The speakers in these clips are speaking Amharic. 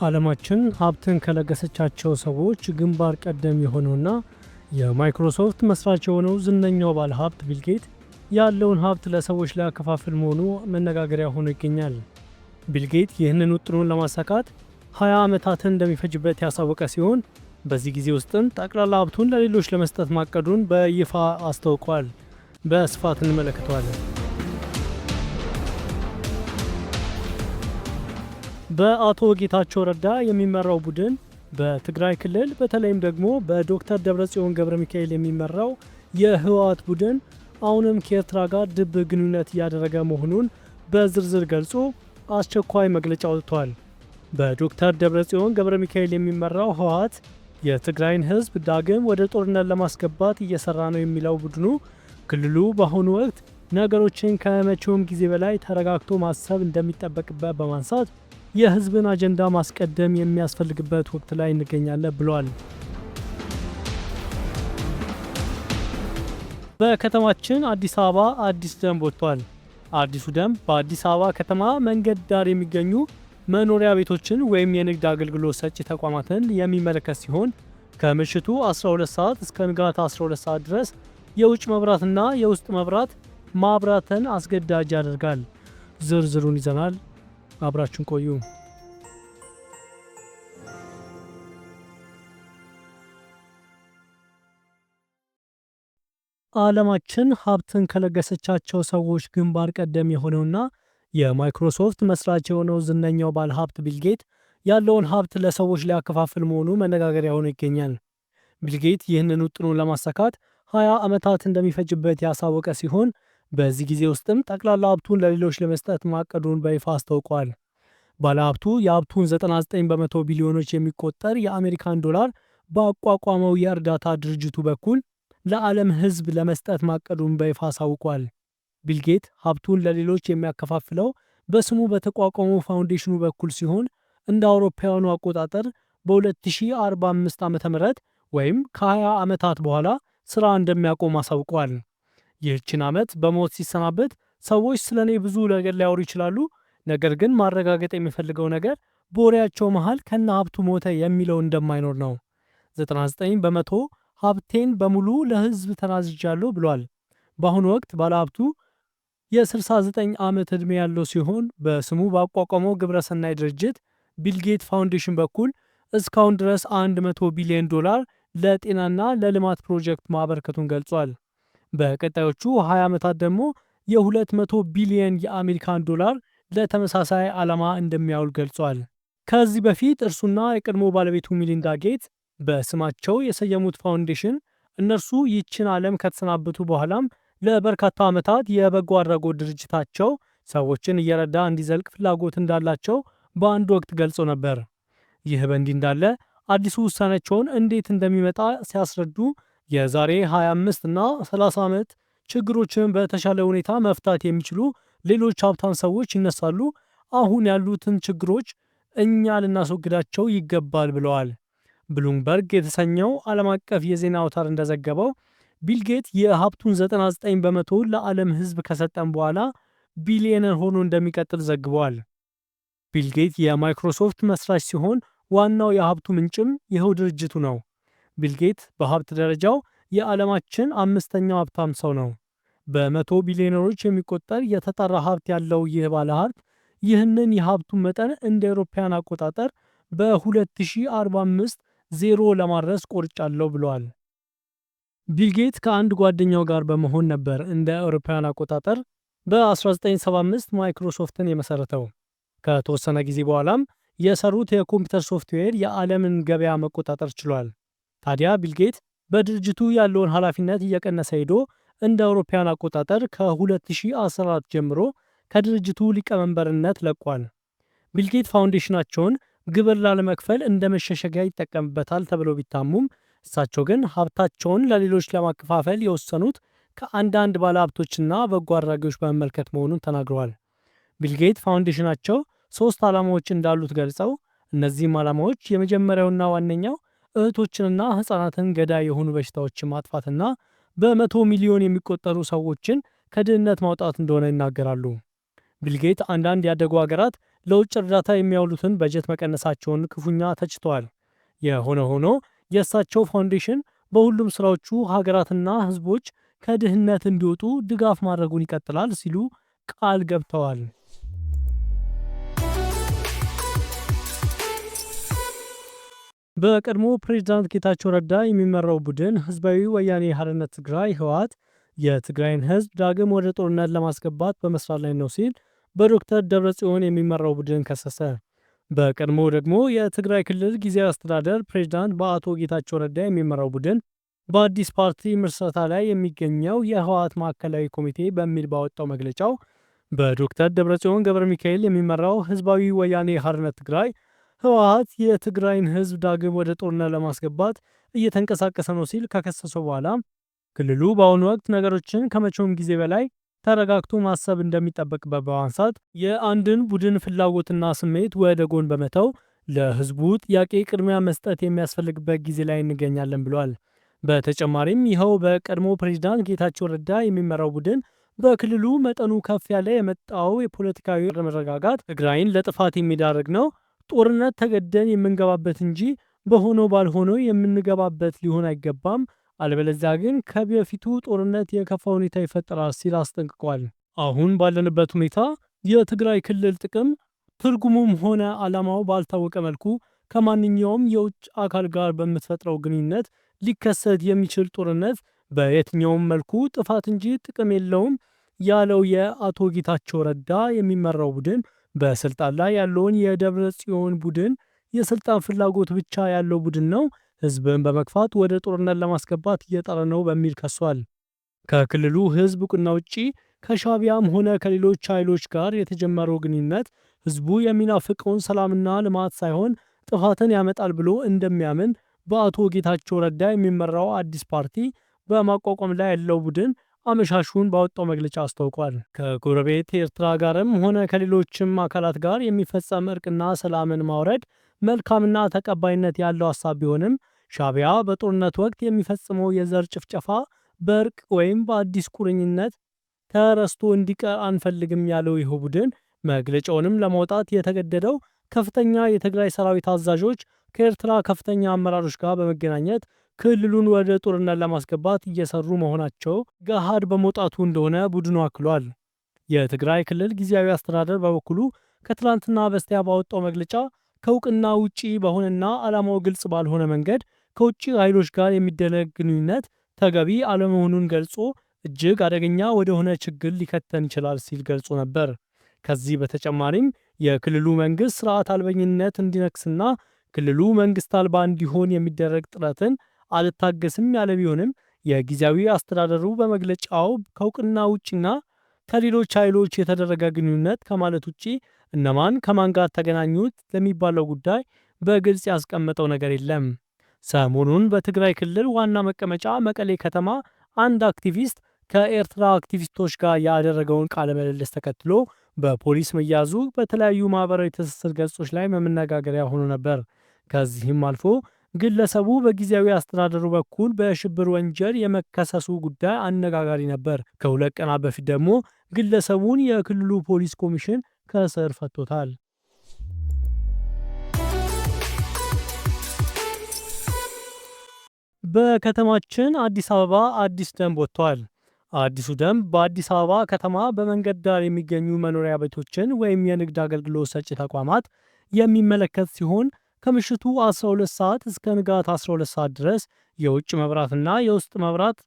ዓለማችን ሀብትን ከለገሰቻቸው ሰዎች ግንባር ቀደም የሆነውና የማይክሮሶፍት መስራች የሆነው ዝነኛው ባለ ሀብት ቢል ጌት ያለውን ሀብት ለሰዎች ሊያከፋፍል መሆኑ መነጋገሪያ ሆኖ ይገኛል። ቢል ጌት ይህንን ውጥኑን ለማሳካት 20 ዓመታትን እንደሚፈጅበት ያሳወቀ ሲሆን፣ በዚህ ጊዜ ውስጥም ጠቅላላ ሀብቱን ለሌሎች ለመስጠት ማቀዱን በይፋ አስታውቋል። በስፋት እንመለከተዋለን። በአቶ ጌታቸው ረዳ የሚመራው ቡድን በትግራይ ክልል በተለይም ደግሞ በዶክተር ደብረጽዮን ገብረ ሚካኤል የሚመራው የህወሓት ቡድን አሁንም ከኤርትራ ጋር ድብቅ ግንኙነት እያደረገ መሆኑን በዝርዝር ገልጾ አስቸኳይ መግለጫ አውጥቷል። በዶክተር ደብረጽዮን ገብረ ሚካኤል የሚመራው ህወሓት የትግራይን ህዝብ ዳግም ወደ ጦርነት ለማስገባት እየሰራ ነው የሚለው ቡድኑ፣ ክልሉ በአሁኑ ወቅት ነገሮችን ከመቼውም ጊዜ በላይ ተረጋግቶ ማሰብ እንደሚጠበቅበት በማንሳት የህዝብን አጀንዳ ማስቀደም የሚያስፈልግበት ወቅት ላይ እንገኛለን ብሏል። በከተማችን አዲስ አበባ አዲስ ደንብ ወጥቷል። አዲሱ ደንብ በአዲስ አበባ ከተማ መንገድ ዳር የሚገኙ መኖሪያ ቤቶችን ወይም የንግድ አገልግሎት ሰጪ ተቋማትን የሚመለከት ሲሆን፣ ከምሽቱ 12 ሰዓት እስከ ንጋት 12 ሰዓት ድረስ የውጭ መብራትና የውስጥ መብራት ማብራትን አስገዳጅ ያደርጋል። ዝርዝሩን ይዘናል። አብራችሁን ቆዩ። ዓለማችን ሀብትን ከለገሰቻቸው ሰዎች ግንባር ቀደም የሆነውና የማይክሮሶፍት መስራች የሆነው ዝነኛው ባለሀብት ቢል ጌት ያለውን ሀብት ለሰዎች ሊያከፋፍል መሆኑ መነጋገሪያ ሆኖ ይገኛል። ቢል ጌት ይህንን ውጥኑን ለማሳካት 20 ዓመታት እንደሚፈጅበት ያሳወቀ ሲሆን፣ በዚህ ጊዜ ውስጥም ጠቅላላ ሀብቱን ለሌሎች ለመስጠት ማቀዱን በይፋ አስታውቋል። ባለሀብቱ የሀብቱን 99% ቢሊዮኖች የሚቆጠር የአሜሪካን ዶላር ባቋቋመው የእርዳታ ድርጅቱ በኩል ለዓለም ሕዝብ ለመስጠት ማቀዱን በይፋ አሳውቋል። ቢል ጌት ሀብቱን ለሌሎች የሚያከፋፍለው በስሙ በተቋቋመው ፋውንዴሽኑ በኩል ሲሆን፣ እንደ አውሮፓውያኑ አቆጣጠር በ2045 ዓ.ም ወይም ከ20 ዓመታት በኋላ ስራ እንደሚያቆም አሳውቋል። ይህችን ዓመት በሞት ሲሰናበት ሰዎች ስለ እኔ ብዙ ነገር ሊያወሩ ይችላሉ፣ ነገር ግን ማረጋገጥ የሚፈልገው ነገር በወሬያቸው መሃል ከነ ሀብቱ ሞተ የሚለው እንደማይኖር ነው። 99% ሀብቴን በሙሉ ለህዝብ ተናዝጃለሁ ብሏል። በአሁኑ ወቅት ባለሀብቱ የ69 ዓመት ዕድሜ ያለው ሲሆን፣ በስሙ ባቋቋመው ግብረሰናይ ድርጅት ቢልጌት ፋውንዴሽን በኩል እስካሁን ድረስ 100 ቢሊዮን ዶላር ለጤናና ለልማት ፕሮጀክት ማበርከቱን ገልጿል። በቀጣዮቹ 20 ዓመታት ደግሞ የ200 ቢሊዮን የአሜሪካን ዶላር ለተመሳሳይ ዓላማ እንደሚያውል ገልጿል። ከዚህ በፊት እርሱና የቀድሞ ባለቤቱ ሚሊንዳ ጌት በስማቸው የሰየሙት ፋውንዴሽን እነርሱ ይህችን ዓለም ከተሰናበቱ በኋላም ለበርካታ ዓመታት የበጎ አድራጎት ድርጅታቸው ሰዎችን እየረዳ እንዲዘልቅ ፍላጎት እንዳላቸው በአንድ ወቅት ገልጾ ነበር። ይህ በእንዲህ እንዳለ አዲሱ ውሳኔያቸውን እንዴት እንደሚመጣ ሲያስረዱ፣ የዛሬ 25 እና 30 ዓመት ችግሮችን በተሻለ ሁኔታ መፍታት የሚችሉ ሌሎች ሀብታም ሰዎች ይነሳሉ። አሁን ያሉትን ችግሮች እኛ ልናስወግዳቸው ይገባል ብለዋል። ብሉምበርግ የተሰኘው ዓለም አቀፍ የዜና አውታር እንደዘገበው ቢል ጌት የሀብቱን 99% ለዓለም ሕዝብ ከሰጠም በኋላ ቢሊዮነር ሆኖ እንደሚቀጥል ዘግቧል። ቢል ጌት የማይክሮሶፍት መስራች ሲሆን፣ ዋናው የሀብቱ ምንጭም ይኸው ድርጅቱ ነው። ቢል ጌት በሀብት ደረጃው የዓለማችን አምስተኛው ሀብታም ሰው ነው። በመቶ ቢሊዮነሮች የሚቆጠር የተጣራ ሀብት ያለው ይህ ባለሀብት ይህንን የሀብቱን መጠን እንደ አውሮፓውያን አቆጣጠር በ2045 ዜሮ ለማድረስ ቆርጫለሁ ብለዋል። ቢል ጌት ከአንድ ጓደኛው ጋር በመሆን ነበር እንደ አውሮፓውያን አቆጣጠር በ1975 ማይክሮሶፍትን የመሰረተው። ከተወሰነ ጊዜ በኋላም የሰሩት የኮምፒውተር ሶፍትዌር የዓለምን ገበያ መቆጣጠር ችሏል። ታዲያ ቢል ጌት በድርጅቱ ያለውን ኃላፊነት እየቀነሰ ሄዶ እንደ አውሮፓውያን አቆጣጠር ከ2014 ጀምሮ ከድርጅቱ ሊቀመንበርነት ለቋል። ቢል ጌት ፋውንዴሽናቸውን ግብር ላለመክፈል እንደ መሸሸጊያ ይጠቀምበታል ተብለው ቢታሙም፣ እሳቸው ግን ሀብታቸውን ለሌሎች ለማከፋፈል የወሰኑት ከአንዳንድ ባለሀብቶችና በጎ አድራጊዎች በመመልከት መሆኑን ተናግረዋል። ቢል ጌት ፋውንዴሽናቸው ሶስት ዓላማዎች እንዳሉት ገልጸው፣ እነዚህም ዓላማዎች የመጀመሪያውና ዋነኛው እህቶችንና ህጻናትን ገዳይ የሆኑ በሽታዎችን ማጥፋትና በ100 ሚሊዮን የሚቆጠሩ ሰዎችን ከድህነት ማውጣት እንደሆነ ይናገራሉ። ቢል ጌት አንዳንድ ያደጉ ሀገራት ለውጭ እርዳታ የሚያውሉትን በጀት መቀነሳቸውን ክፉኛ ተችተዋል። የሆነ ሆኖ የእሳቸው ፋውንዴሽን በሁሉም ስራዎቹ ሀገራትና ህዝቦች ከድህነት እንዲወጡ ድጋፍ ማድረጉን ይቀጥላል ሲሉ ቃል ገብተዋል። በቀድሞ ፕሬዝዳንት ጌታቸው ረዳ የሚመራው ቡድን ህዝባዊ ወያኔ ሓርነት ትግራይ ህወሓት የትግራይን ህዝብ ዳግም ወደ ጦርነት ለማስገባት በመስራት ላይ ነው ሲል በዶክተር ደብረጽዮን የሚመራው ቡድን ከሰሰ። በቀድሞ ደግሞ የትግራይ ክልል ጊዜያዊ አስተዳደር ፕሬዝዳንት በአቶ ጌታቸው ረዳ የሚመራው ቡድን በአዲስ ፓርቲ ምስረታ ላይ የሚገኘው የህወሓት ማዕከላዊ ኮሚቴ በሚል ባወጣው መግለጫው በዶክተር ደብረጽዮን ገብረ ሚካኤል የሚመራው ህዝባዊ ወያኔ ሓርነት ትግራይ ህወሓት የትግራይን ህዝብ ዳግም ወደ ጦርነት ለማስገባት እየተንቀሳቀሰ ነው ሲል ከከሰሰው በኋላ ክልሉ በአሁኑ ወቅት ነገሮችን ከመቼውም ጊዜ በላይ ተረጋግቶ ማሰብ እንደሚጠበቅበት በማንሳት የአንድን ቡድን ፍላጎትና ስሜት ወደ ጎን በመተው ለህዝቡ ጥያቄ ቅድሚያ መስጠት የሚያስፈልግበት ጊዜ ላይ እንገኛለን ብሏል። በተጨማሪም ይኸው በቀድሞ ፕሬዝዳንት ጌታቸው ረዳ የሚመራው ቡድን በክልሉ መጠኑ ከፍ ያለ የመጣው የፖለቲካዊ አለመረጋጋት ትግራይን ለጥፋት የሚዳርግ ነው፣ ጦርነት ተገደን የምንገባበት እንጂ በሆነው ባልሆነው የምንገባበት ሊሆን አይገባም፣ አለበለዚያ ግን ከበፊቱ ጦርነት የከፋ ሁኔታ ይፈጠራል ሲል አስጠንቅቋል። አሁን ባለንበት ሁኔታ የትግራይ ክልል ጥቅም ትርጉሙም ሆነ ዓላማው ባልታወቀ መልኩ ከማንኛውም የውጭ አካል ጋር በምትፈጥረው ግንኙነት ሊከሰት የሚችል ጦርነት በየትኛውም መልኩ ጥፋት እንጂ ጥቅም የለውም ያለው የአቶ ጌታቸው ረዳ የሚመራው ቡድን በስልጣን ላይ ያለውን የደብረ ጽዮን ቡድን የስልጣን ፍላጎት ብቻ ያለው ቡድን ነው፣ ህዝብን በመግፋት ወደ ጦርነት ለማስገባት እየጣረ ነው በሚል ከሷል። ከክልሉ ህዝብ እውቅና ውጪ ከሻዕቢያም ሆነ ከሌሎች ኃይሎች ጋር የተጀመረው ግንኙነት ህዝቡ የሚናፍቀውን ሰላምና ልማት ሳይሆን ጥፋትን ያመጣል ብሎ እንደሚያምን በአቶ ጌታቸው ረዳ የሚመራው አዲስ ፓርቲ በማቋቋም ላይ ያለው ቡድን አመሻሹን ባወጣው መግለጫ አስታውቋል። ከጎረቤት ኤርትራ ጋርም ሆነ ከሌሎችም አካላት ጋር የሚፈጸም እርቅና ሰላምን ማውረድ መልካምና ተቀባይነት ያለው ሀሳብ ቢሆንም ሻዕቢያ በጦርነት ወቅት የሚፈጽመው የዘር ጭፍጨፋ በእርቅ ወይም በአዲስ ቁርኝነት ተረስቶ እንዲቀር አንፈልግም ያለው ይኸው ቡድን መግለጫውንም ለማውጣት የተገደደው ከፍተኛ የትግራይ ሰራዊት አዛዦች ከኤርትራ ከፍተኛ አመራሮች ጋር በመገናኘት ክልሉን ወደ ጦርነት ለማስገባት እየሰሩ መሆናቸው ገሃድ በመውጣቱ እንደሆነ ቡድኑ አክሏል። የትግራይ ክልል ጊዜያዊ አስተዳደር በበኩሉ ከትላንትና በስቲያ ባወጣው መግለጫ ከእውቅና ውጪ በሆነና ዓላማው ግልጽ ባልሆነ መንገድ ከውጭ ኃይሎች ጋር የሚደረግ ግንኙነት ተገቢ አለመሆኑን ገልጾ እጅግ አደገኛ ወደሆነ ችግር ሊከተን ይችላል ሲል ገልጾ ነበር። ከዚህ በተጨማሪም የክልሉ መንግስት ስርዓት አልበኝነት እንዲነግስና ክልሉ መንግስት አልባ እንዲሆን የሚደረግ ጥረትን አልታገስም ያለ ቢሆንም የጊዜያዊ አስተዳደሩ በመግለጫው ከእውቅና ውጪና ከሌሎች ኃይሎች የተደረገ ግንኙነት ከማለት ውጪ እነማን ከማን ጋር ተገናኙት ለሚባለው ጉዳይ በግልጽ ያስቀመጠው ነገር የለም። ሰሞኑን በትግራይ ክልል ዋና መቀመጫ መቀሌ ከተማ አንድ አክቲቪስት ከኤርትራ አክቲቪስቶች ጋር ያደረገውን ቃለ ምልልስ ተከትሎ በፖሊስ መያዙ በተለያዩ ማህበራዊ ትስስር ገጾች ላይ መነጋገሪያ ሆኖ ነበር። ከዚህም አልፎ ግለሰቡ በጊዜያዊ አስተዳደሩ በኩል በሽብር ወንጀል የመከሰሱ ጉዳይ አነጋጋሪ ነበር። ከሁለት ቀናት በፊት ደግሞ ግለሰቡን የክልሉ ፖሊስ ኮሚሽን ከእስር ፈቶታል። በከተማችን አዲስ አበባ አዲስ ደንብ ወጥቷል። አዲሱ ደንብ በአዲስ አበባ ከተማ በመንገድ ዳር የሚገኙ መኖሪያ ቤቶችን ወይም የንግድ አገልግሎት ሰጪ ተቋማት የሚመለከት ሲሆን ከምሽቱ 12 ሰዓት እስከ ንጋት 12 ሰዓት ድረስ የውጭ መብራትና የውስጥ መብራት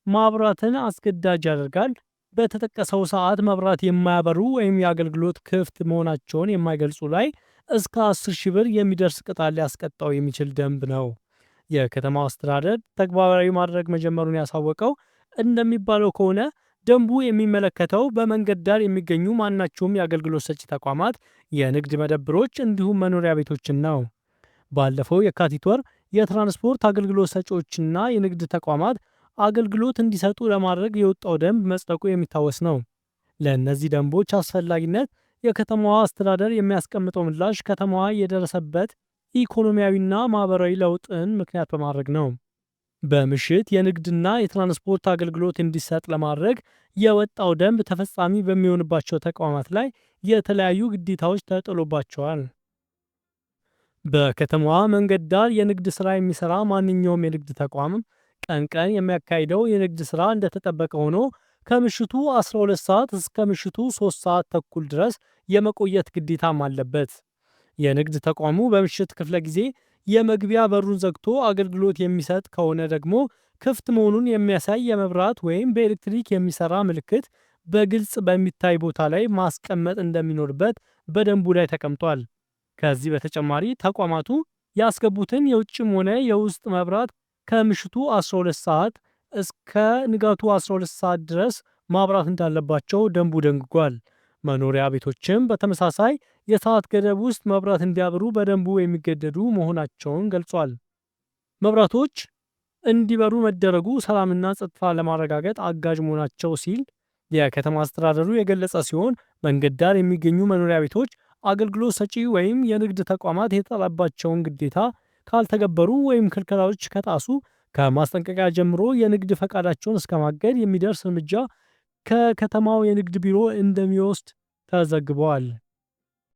ማብራትን አስገዳጅ ያደርጋል። በተጠቀሰው ሰዓት መብራት የማያበሩ ወይም የአገልግሎት ክፍት መሆናቸውን የማይገልጹ ላይ እስከ 10 ሺህ ብር የሚደርስ ቅጣት ሊያስቀጣው የሚችል ደንብ ነው። የከተማው አስተዳደር ተግባራዊ ማድረግ መጀመሩን ያሳወቀው እንደሚባለው ከሆነ ደንቡ የሚመለከተው በመንገድ ዳር የሚገኙ ማናቸውም የአገልግሎት ሰጪ ተቋማት፣ የንግድ መደብሮች እንዲሁም መኖሪያ ቤቶችን ነው። ባለፈው የካቲት ወር የትራንስፖርት አገልግሎት ሰጪዎችና የንግድ ተቋማት አገልግሎት እንዲሰጡ ለማድረግ የወጣው ደንብ መጽደቁ የሚታወስ ነው። ለእነዚህ ደንቦች አስፈላጊነት የከተማዋ አስተዳደር የሚያስቀምጠው ምላሽ ከተማዋ የደረሰበት ኢኮኖሚያዊና ማህበራዊ ለውጥን ምክንያት በማድረግ ነው። በምሽት የንግድና የትራንስፖርት አገልግሎት እንዲሰጥ ለማድረግ የወጣው ደንብ ተፈጻሚ በሚሆንባቸው ተቋማት ላይ የተለያዩ ግዴታዎች ተጥሎባቸዋል። በከተማዋ መንገድ ዳር የንግድ ስራ የሚሰራ ማንኛውም የንግድ ተቋም ቀን ቀን የሚያካሂደው የንግድ ስራ እንደተጠበቀ ሆኖ ከምሽቱ 12 ሰዓት እስከ ምሽቱ 3 ሰዓት ተኩል ድረስ የመቆየት ግዴታም አለበት። የንግድ ተቋሙ በምሽት ክፍለ ጊዜ የመግቢያ በሩን ዘግቶ አገልግሎት የሚሰጥ ከሆነ ደግሞ ክፍት መሆኑን የሚያሳይ የመብራት ወይም በኤሌክትሪክ የሚሰራ ምልክት በግልጽ በሚታይ ቦታ ላይ ማስቀመጥ እንደሚኖርበት በደንቡ ላይ ተቀምጧል። ከዚህ በተጨማሪ ተቋማቱ ያስገቡትን የውጭም ሆነ የውስጥ መብራት ከምሽቱ 12 ሰዓት እስከ ንጋቱ 12 ሰዓት ድረስ ማብራት እንዳለባቸው ደንቡ ደንግጓል። መኖሪያ ቤቶችም በተመሳሳይ የሰዓት ገደብ ውስጥ መብራት እንዲያበሩ በደንቡ የሚገደዱ መሆናቸውን ገልጿል። መብራቶች እንዲበሩ መደረጉ ሰላምና ጸጥታ ለማረጋገጥ አጋዥ መሆናቸው ሲል የከተማ አስተዳደሩ የገለጸ ሲሆን፣ መንገድ ዳር የሚገኙ መኖሪያ ቤቶች፣ አገልግሎት ሰጪ ወይም የንግድ ተቋማት የተጣለባቸውን ግዴታ ካልተገበሩ ወይም ክልከላዎች ከጣሱ ከማስጠንቀቂያ ጀምሮ የንግድ ፈቃዳቸውን እስከ ማገድ የሚደርስ እርምጃ ከከተማው የንግድ ቢሮ እንደሚወስድ ተዘግቧል።